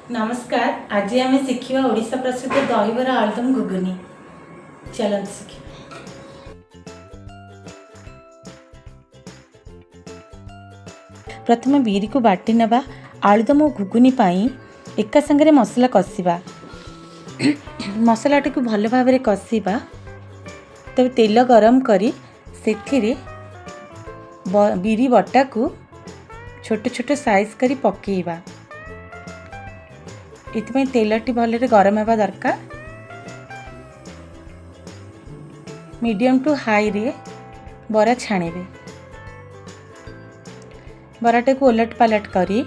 ନମସ୍କାର। ଆଜି ଆମେ ଶିଖିବା ଓଡ଼ିଶା ପ୍ରସିଦ୍ଧ ଦହିବରା, ଆଳୁଦମ, ଘୁଗୁନି। ଚାଲନ୍ତୁ ଶିଖିବା। ପ୍ରଥମେ ବିରିକୁ ବାଟି ନେବା। ଆଳୁଦମ ଓ ଘୁଗୁନି ପାଇଁ ଏକା ସାଙ୍ଗରେ ମସଲା କଷିବା। ମସଲାଟିକୁ ଭଲ ଭାବରେ କଷିବା। ତେବେ ତେଲ ଗରମ କରି ସେଥିରେ ବିରି ବଟାକୁ ଛୋଟ ଛୋଟ ସାଇଜ୍ କରି ପକାଇବା। ଏଥିପାଇଁ ତେଲଟି ଭଲରେ ଗରମ ହେବା ଦରକାର। ମିଡ଼ିୟମ୍ ଟୁ ହାଇରେ ବରା ଛାଣିବେ। ବରାଟାକୁ ଓଲଟ ପାଲଟ କରି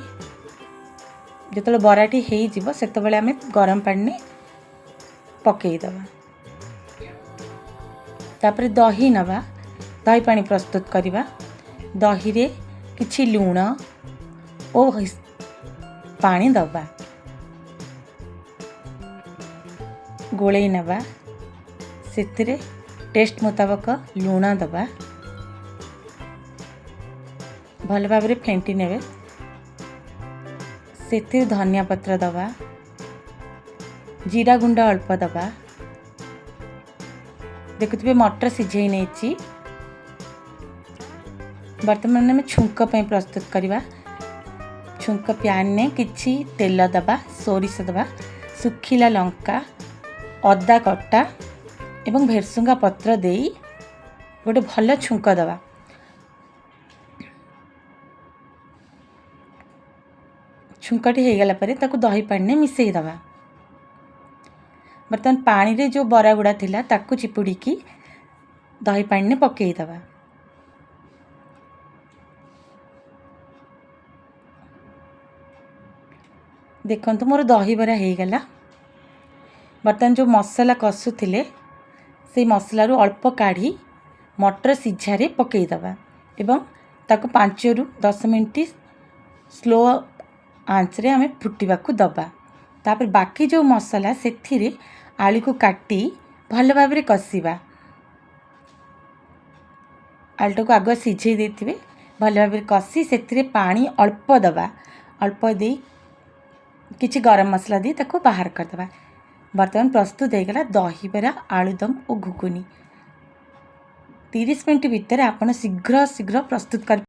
ଯେତେବେଳେ ବରାଟି ହେଇଯିବ, ସେତେବେଳେ ଆମେ ଗରମ ପାଣିରେ ପକାଇଦେବା। ତାପରେ ଦହି ନେବା, ଦହି ପାଣି ପ୍ରସ୍ତୁତ କରିବା। ଦହିରେ କିଛି ଲୁଣ ଓ ପାଣି ଦେବା, ଗୋଳେଇ ନେବା। ସେଥିରେ ଟେଷ୍ଟ ମୁତାବକ ଲୁଣ ଦେବା। ଭଲ ଭାବରେ ଫେଣ୍ଟି ନେବେ। ସେଥିରେ ଧନିଆ ପତ୍ର ଦେବା, ଜିରା ଗୁଣ୍ଡ ଅଳ୍ପ ଦେବା। ଦେଖୁଥିବେ, ମଟର ସିଝେଇ ନେଇଛି। ବର୍ତ୍ତମାନ ଆମେ ଛୁଙ୍କ ପାଇଁ ପ୍ରସ୍ତୁତ କରିବା। ଛୁଙ୍କ ପ୍ୟାନ୍ରେ କିଛି ତେଲ ଦେବା, ସୋରିଷ ଦେବା, ଶୁଖିଲା ଲଙ୍କା, ଅଦା କଟା ଏବଂ ଭେରସୁଙ୍ଗା ପତ୍ର ଦେଇ ଗୋଟେ ଭଲ ଛୁଙ୍କ ଦେବା। ଛୁଙ୍କଟି ହେଇଗଲା ପରେ ତାକୁ ଦହି ପାଣିରେ ମିଶାଇ ଦେବା। ବର୍ତ୍ତମାନ ପାଣିରେ ଯେଉଁ ବରା ଗୁଡ଼ା ଥିଲା, ତାକୁ ଚିପୁଡ଼ିକି ଦହି ପାଣିରେ ପକାଇଦେବା। ଦେଖନ୍ତୁ, ମୋର ଦହିବରା ହେଇଗଲା। ବର୍ତ୍ତମାନ ଯେଉଁ ମସଲା କଷୁଥିଲେ, ସେଇ ମସଲାରୁ ଅଳ୍ପ କାଢ଼ି ମଟର ସିଝାରେ ପକାଇଦେବା ଏବଂ ତାକୁ 5ରୁ 10 ମିନିଟ୍ ସ୍ଲୋ ଆଞ୍ଚରେ ଆମେ ଫୁଟିବାକୁ ଦେବା। ତାପରେ ବାକି ଯେଉଁ ମସଲା, ସେଥିରେ ଆଳୁକୁ କାଟି ଭଲ ଭାବରେ କଷିବା। ଆଳୁଟାକୁ ଆଗୁଆ ସିଝେଇ ଦେଇଥିବେ। ଭଲ ଭାବରେ କଷି ସେଥିରେ ପାଣି ଅଳ୍ପ ଦେବା। ଅଳ୍ପ ଦେଇ କିଛି ଗରମ ମସଲା ଦେଇ ତାକୁ ବାହାର କରିଦେବା। ବର୍ତ୍ତମାନ ପ୍ରସ୍ତୁତ ହେଇଗଲା ଦହିବରା, ଆଳୁଦମ ଓ ଘୁଗୁନି। 30 ମିନିଟ୍ ଭିତରେ ଆପଣ ଶୀଘ୍ର ଶୀଘ୍ର ପ୍ରସ୍ତୁତ କରି